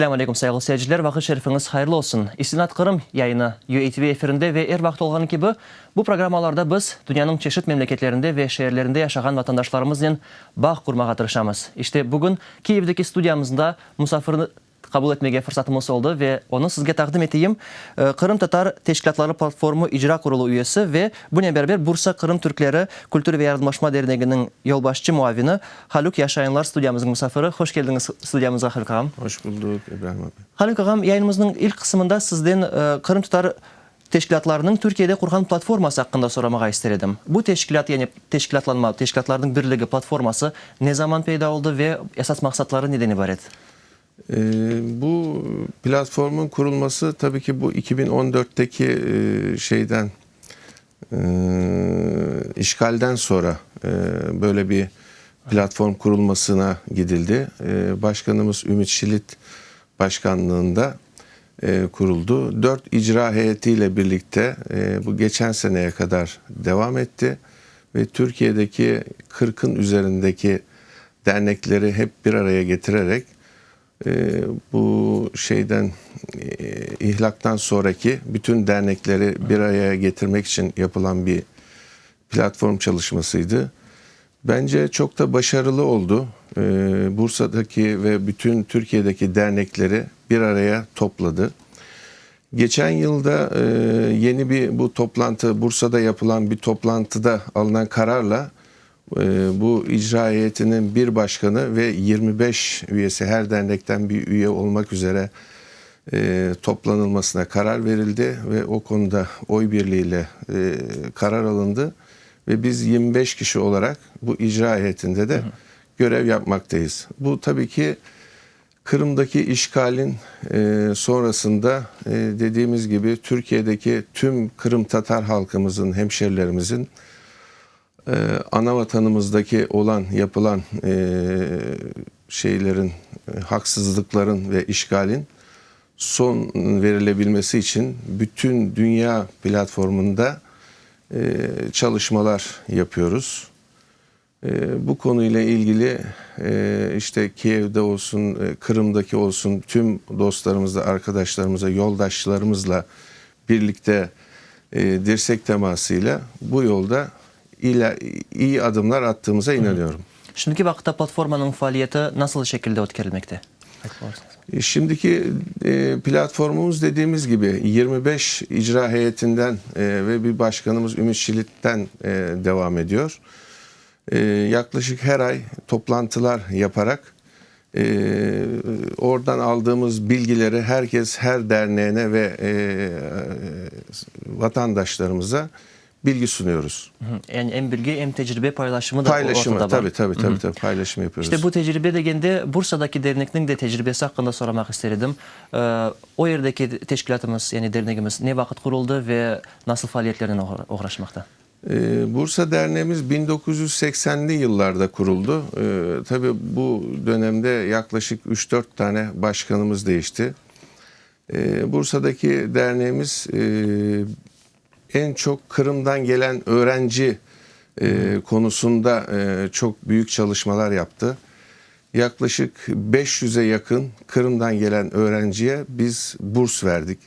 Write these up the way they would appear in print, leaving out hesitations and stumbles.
Selâm aleyküm, sayğılı seyirciler, vaqıt şerifiñiz hayırlı olsun. İstinat Qırım yayını UATV efirinde ve er vaqıt olğanı kibi, bu programmalarda biz dünyanıñ çeşit memleketlerinde ve şeerlerinde yaşağan vatandaşlarımıznen bağ qurmağa tırışamız. İşte, bugün Kiyevdeki studiyamızda musafirni qabul etmege fırsatımız oldı ve onı sizge taqdim eteyim, Qırımtatar teşkilâtları platformı icra qurulı üyesi ve bunen beraber Bursa Qırım türkleri kültür ve yardımlaşma derneginiñ yolbaşçı muavini Halük Yaşayınlar studiyamıznıñ musafiri. Hoş keldiñiz studiyamızğa, Halük ağam. Hoş bulduk, İbrahim abi. Halük ağam, yayınımıznıñ ilk qısımında sizden qırımtatar teşkilâtlarınıñ Türkiyede qurğan platforması aqqında soramağa ister edim. Bu teşkilât, yani teşkilâtlanma, teşkilâtlarnıñ birligi platforması ne zaman peyda oldı ve esas maqsatları neden ibaret? Bu platformın qurulması tabii ki bu 2014'teki şeyden işgalden sonra böyle bir platform kurulmasına gidildi. Başkanımız Ümit Şilit başkanlığında kuruldu. 4 icra heyetiyle birlikte bu geçen seneye kadar devam etti ve Türkiye'deki 40'ın üzerindeki dernekleri hep bir araya getirerek bu şeyden ihlaktan sonraki bütün dernekleri bir araya getirmek için yapılan bir platform çalışmasıydı. Bence çok da başarılı oldu. Bursa'daki ve bütün Türkiye'deki dernekleri bir araya topladı. Geçen yılda yeni bir bu toplantı, Bursa'da yapılan bir toplantıda alınan kararla bu icra heyetinin bir başkanı ve 25 üyesi her dernekten bir üye olmak üzere toplanılmasına karar verildi ve o konuda oy birliğiyle karar alındı ve biz 25 kişi olarak bu icra heyetinde de görev yapmaktayız. Bu tabii ki Kırım'daki işgalin sonrasında dediğimiz gibi Türkiye'deki tüm Kırım Tatar halkımızın, hemşerilerimizin ana vatanımızdaki olan, yapılan şeylerin, haksızlıkların ve işgalin son verilebilmesi için bütün dünya platformunda çalışmalar yapıyoruz. Bu konuyla ilgili işte Kiev'de olsun, Kırım'daki olsun tüm dostlarımızla, arkadaşlarımızla, yoldaşlarımızla birlikte dirsek temasıyla bu yolda iyi adımlar attığımıza inanıyorum. Şimdiki vaqıtta platformanıñ faaliyeti nasıl şekilde ötkerilmekte? Şimdiki platformumuz dediğimiz gibi 25 icra heyetinden ve bir başkanımız Ümit Şilit'ten devam ediyor. Yaklaşık her ay toplantılar yaparak oradan aldığımız bilgileri herkes her derneğine ve vatandaşlarımıza bilgi sunuyoruz. Yani em bilgi, em tecribe paylaşımı da Paylaşımı, ortada bar. tabii, tabii, tabii, tabii, paylaşım yapıyoruz. İşte bu tecribe degende Bursa'daki dernekniñ de tecribesi aqqında soramaq ister edim. O yerdeki teşkilâtımız, yani dernegimiz ne vaqıt quruldı ve nasıl faaliyetlernen oğraşmaqta? Bursa derneğimiz 1980'li yıllarda kuruldu. Tabii bu dönemde yaklaşık 3-4 tane başkanımız değişti. Bursa'daki derneğimiz en çok Kırım'dan gelen öğrenci konusunda çok büyük çalışmalar yaptı. Yaklaşık 500'e yakın Kırım'dan gelen öğrenciye biz burs verdik.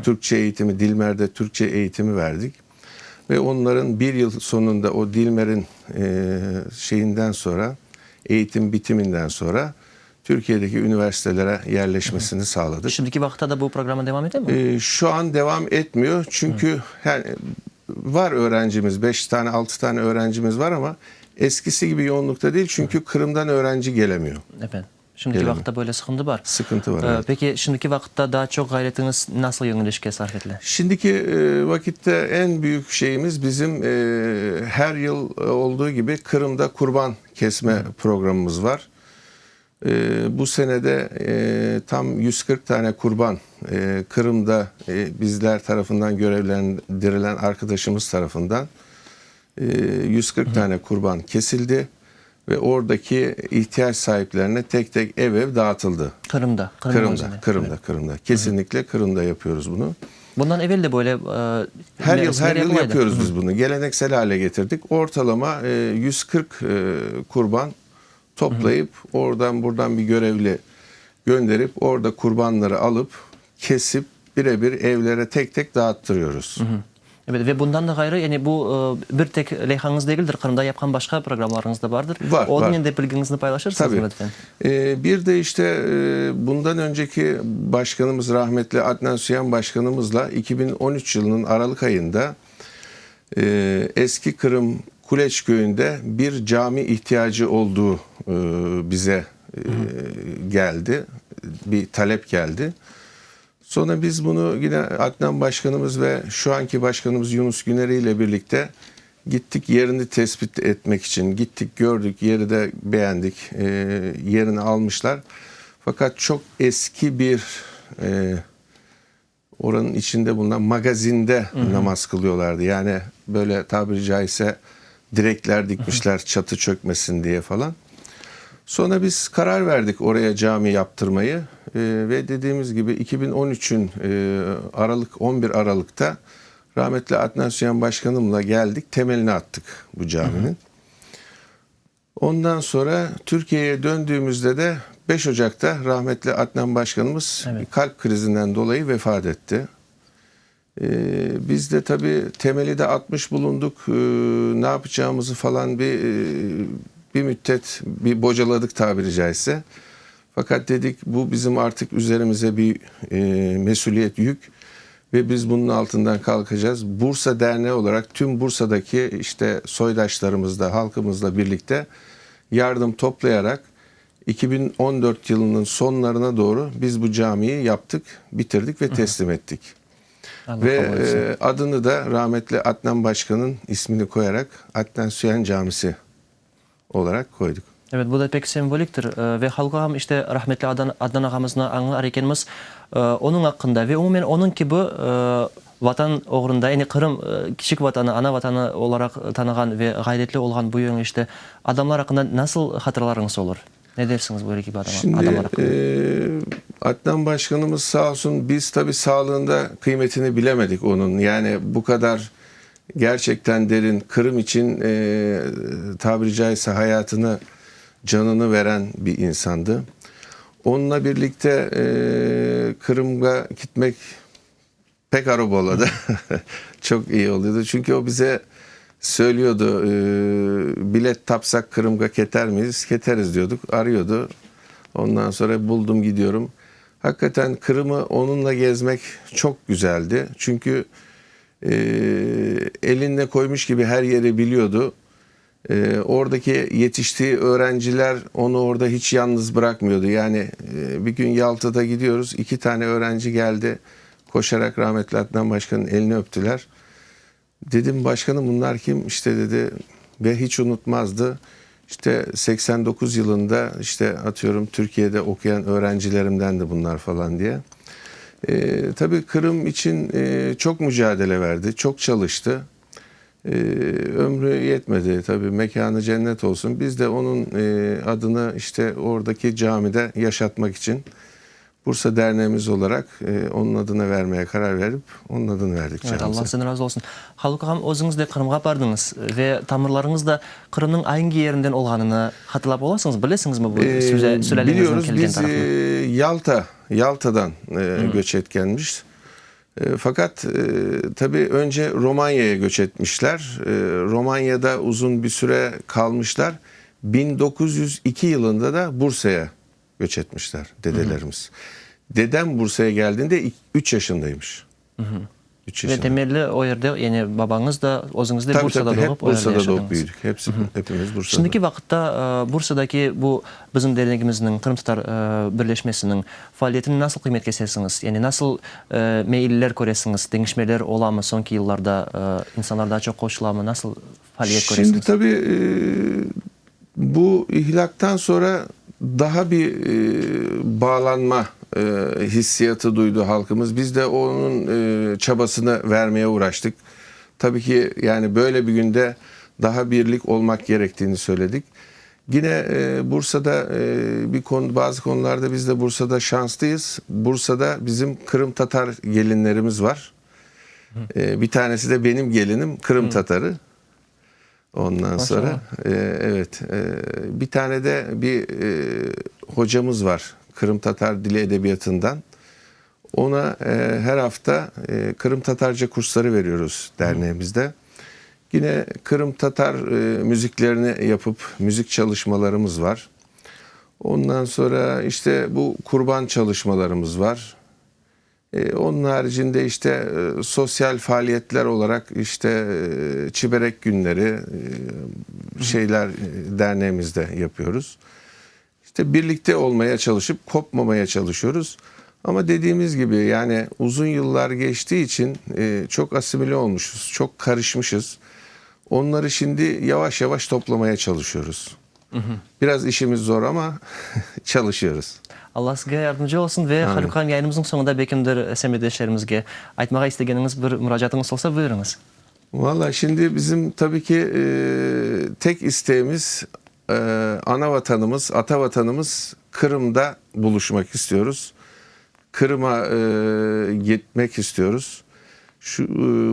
Türkçe eğitimi, Dilmer'de Türkçe eğitimi verdik. Ve onların bir yıl sonunda o Dilmer'in şeyinden sonra, eğitim bitiminden sonra Türkiye'deki üniversitelere yerleşmesini sağladık. Şimdiki vaqıtta da bu programma devam ete mi? Şu an devam etmiyor. Çünkü yani var öğrencimiz, 5 tane 6 tane öğrencimiz var ama eskisi gibi yoğunlukta değil. Çünkü Kırım'dan öğrenci gelemiyor. Evet. Şimdiki vaqıtta böyle sıqıntı bar. Sıqıntı bar, evet. Peki, şimdiki vaqıtta daa çoq ğayretiñiz nasıl yöñelişke sarf etile? Şimdiki vakitte eñ büyük şeyimiz bizim her yıl olduğu gibi Kırımda qurban kesme programımız var. Bu sene de tam 140 tane qurban Kırımda bizler tarafından görevlendirilen arkadaşımız tarafından 140 tane qurban kesildi ve oradaki ihtiyaç sahiplerine tek tek ev ev dağıtıldı. Qırımda, Qırımda, Qırımda, Qırımda. Kesinlikle Qırımda yapıyoruz bunu. Bundan evel de böyle Her yıl, her yıl yapıyoruz biz bunu. Geleneksel hale getirdik. Ortalama 140 kurban toplayıp oradan buradan bir görevli. gönderip orada kurbanları alıp kesip birebir evlere tek tek dağıttırıyoruz. Evet, ve bundan da ğayrı, yani bu bir tek leyhañız degildir, Qırımda yapqan başqa programlarıñız da bardır. Var, var. Onıñnen de bilgiñizni paylaşırsıñızmı, lütfen? Tabii. Bir de işte bundan önceki başkanımız rahmetli Adnan Süyen başkanımızla 2013 yılınıñ Aralık ayında Eski Qırım Kuleç köyünde bir cami ihtiyacı olduğu bize geldi, bir talep geldi. Sonra biz bunu yine Adnan başkanımız ve şu anki başkanımız Yunus Güneri ile birlikte gittik yerini tespit etmek için. Gittik gördük, yeri de beğendik, yerini almışlar. Fakat çok eski bir oranıñ içinde bulunan magazinde namaz kılıyorlardı. Yani böyle tabiri caizse direkler dikmişler çatı çökmesin diye falan. Sonra biz karar verdik oraya cami yaptırmayı ve dediğimiz gibi 2013'ün Aralık 11 Aralık'ta rahmetli Adnan Süyen Başkanımla geldik, temelini attık bu caminin. Ondan sonra Türkiye'ye döndüğümüzde de 5 Ocak'ta rahmetli Adnan Başkanımız Evet. kalp krizinden dolayı vefat etti. Ee, biz de tabii temeli de atmış bulunduk. Ee, ne yapacağımızı falan bir e, bir müddet bir bocaladık tabiri caizse. Fakat dedik bu bizim artık üzerimize bir e, mesuliyet yük ve biz bunun altından kalkacağız. Bursa Derneği olarak tüm Bursa'daki işte soydaşlarımızla, halkımızla birlikte yardım toplayarak 2014 yılının sonlarına doğru biz bu camiyi yaptık, bitirdik ve teslim ettik. Allah Ve kabul etsin. e, adını da rahmetli Adnan Başkan'ın ismini koyarak Adnan Süyen Camisi olarak koyduk. Evet, bu da pek semboliktir. Ve halqı ham işte rahmetli Adnan, Adnan ağamıznı añlar ekenmiz, onıñ aqqında ve umumen onıñ kibi Vatan oğrunda, yani Qırım kiçik vatanı, ana vatanı olaraq tanığan ve ğayretli olğan bu yöñelişte adamlar aqqında nasıl hatıralarıñız olur? Ne dersiñiz böyle kibi Şimdi, adamlar aqqında? Adnan başkanımız sağ olsun, biz tabii sağlığında kıymetini bilemedik onun. Yani bu kadar gerçekten derin Kırım için tabiri caizse hayatını, canını veren bir insandı. Onunla birlikte Kırım'a gitmek pek arabaladı. Çok iyi oluyordu. Çünkü o bize söylüyordu, bilet tapsak Kırım'a keter miyiz? Keteriz diyorduk. Arıyordu. Ondan sonra buldum gidiyorum. Hakikaten Kırım'ı onunla gezmek çok güzeldi. Çünkü e, elinle koymuş gibi her yeri biliyordu. E, oradaki yetiştiği öğrenciler onu orada hiç yalnız bırakmıyordu. Yani e, bir gün Yalta'da gidiyoruz. iki tane öğrenci geldi. Koşarak rahmetli Adnan Başkan'ın elini öptüler. Dedim başkanım bunlar kim? İşte dedi ve hiç unutmazdı. İşte 89 yılında işte atıyorum Türkiye'de okuyan öğrencilerimden de bunlar falan diye. Ee, tabii Kırım için e, çok mücadele verdi, çok çalıştı. Ee, ömrü yetmedi tabii mekanı cennet olsun. Biz de onun e, adını işte oradaki camide yaşatmak için Bursa Derneğimiz olarak e, onun adını vermeye karar verip onun adını verdik Evet, camimize. Allah sizden razı olsun. Haluk ağam, özüñiz de Qırımğa bardıñız ve tamırlarıñız da Qırımnıñ angi yerinden olğanını hatırlap olasıñız, bilesiñizmi bu Ee, sülâleñizniñ biliyoruz kelgen biz tarafını? e, Yalta Yalta'dan e, göç etkenmiş. E, fakat e, tabii önce Romanya'ya göç etmişler. E, Romanya'da uzun bir süre kalmışlar. 1902 yılında da Bursa'ya göç etmişler dedelerimiz. Dedem Bursa'ya geldiğinde 3 yaşındaymış. 3 Ve yaşında. temelli o yerde, yani babañız da, özüñiz de Tabii Bursada tabii hep doğıp, o yerde Bursa'da doğup yaşadıñız. büyüdük. Hepsi, hepimiz Bursa'da. Şimdiki vaqıtta Bursadaki bu bizim dernegimizniñ, Qırımtatar birleşmesiniñ faaliyetini nasıl qıymet kesesiñiz? Yani nasıl meyiller köresiñiz, deñişmeler olamı soñki yıllarda, insanlar daa çoq qoşulamı, nasıl faaliyet Şimdi köresiñiz? tabii bu ihlâktan sonra daha bir bağlanma hissiyatı duydu halkımız. Biz de onun çabasını vermeye uğraştık. Tabii ki yani böyle bir günde daha birlik olmak gerektiğini söyledik. Yine Bursa'da bir konu, bazı konularda biz de Bursa'da şanslıyız. Bursa'da bizim Kırım Tatar gelinlerimiz var. Bir tanesi de benim gelinim Kırım Tatarı. Ondan sonra Maşallah. e, evet e, bir tane de bir e, hocamız var. Qırımtatar dili edebiyatından. Ona her hafta Qırımtatarca kursları veriyoruz derneğimizde. Yine Qırımtatar müziklerini yapıp müzik çalışmalarımız var. Ondan sonra işte bu kurban çalışmalarımız var. Onun haricinde işte sosyal faaliyetler olarak işte çiberek günleri şeyler derneğimizde yapıyoruz. İşte birlikte olmaya çalışıp kopmamaya çalışıyoruz. Ama dediğimiz gibi yani uzun yıllar geçtiği için çok asimile olmuşuz, çok karışmışız. Onları şimdi yavaş yavaş toplamaya çalışıyoruz. Biraz işimiz zor ama çalışıyoruz. Alla sizge yardımcı olsun ve Haluk ağam yayınımıznıñ soñunda belkimdir semetdeşlerimizge aytmağa istegeniñiz bir muracaatıñız olsa buyurıñız. Valla şimdi bizim tabii ki tek isteğimiz ana vatanımız, ata vatanımız Qırımda buluşmaq istiyoruz. Qırıma gitmek istiyoruz. Şu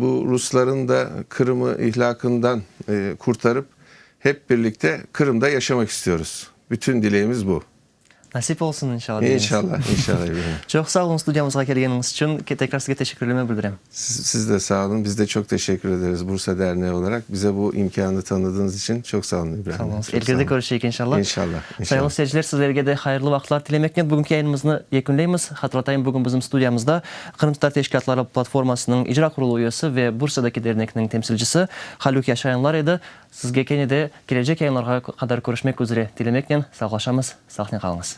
bu rusların da Qırımı ihlakından qurtarıp hep birlikte Qırımda yaşamaq istiyoruz. Bütün dileğimiz bu. Nasip olsun inşallah deymiz. İnşallah, inşallah İbrahim. Çoq sağ oluñ studiyamızğa kelgeniñiz içün. Tekrar sizge teşekkürlerimi bildirem. Siz de sağ olun. Biz de çoq teşekkür ederiz Bursa Derneği olaraq. Bize bu imkânı tanıdığınız içün çoq sağ olun İbrahim. Sağ oluñız. İlgeride körüşeyik inşallah. İnşallah, inşallah. Sayğılı seyirciler, sizlerge de hayırlı vaqıtlar tilemeknen bugünki yayınımıznı yekünleymiz. Hatırlatayım, bugün bizim studiyamızda Qırımtatar teşkilâtları platformasınıñ icra qurulu üyesi ve Bursadaki dernekniñ temsilcisi Haluk Yaşayanlar edi. Sizge kene de kelecek yayınlarğa qadar körüşmek üzre tilemeknen sağlaşamız. Sağlıqnen qalıñız.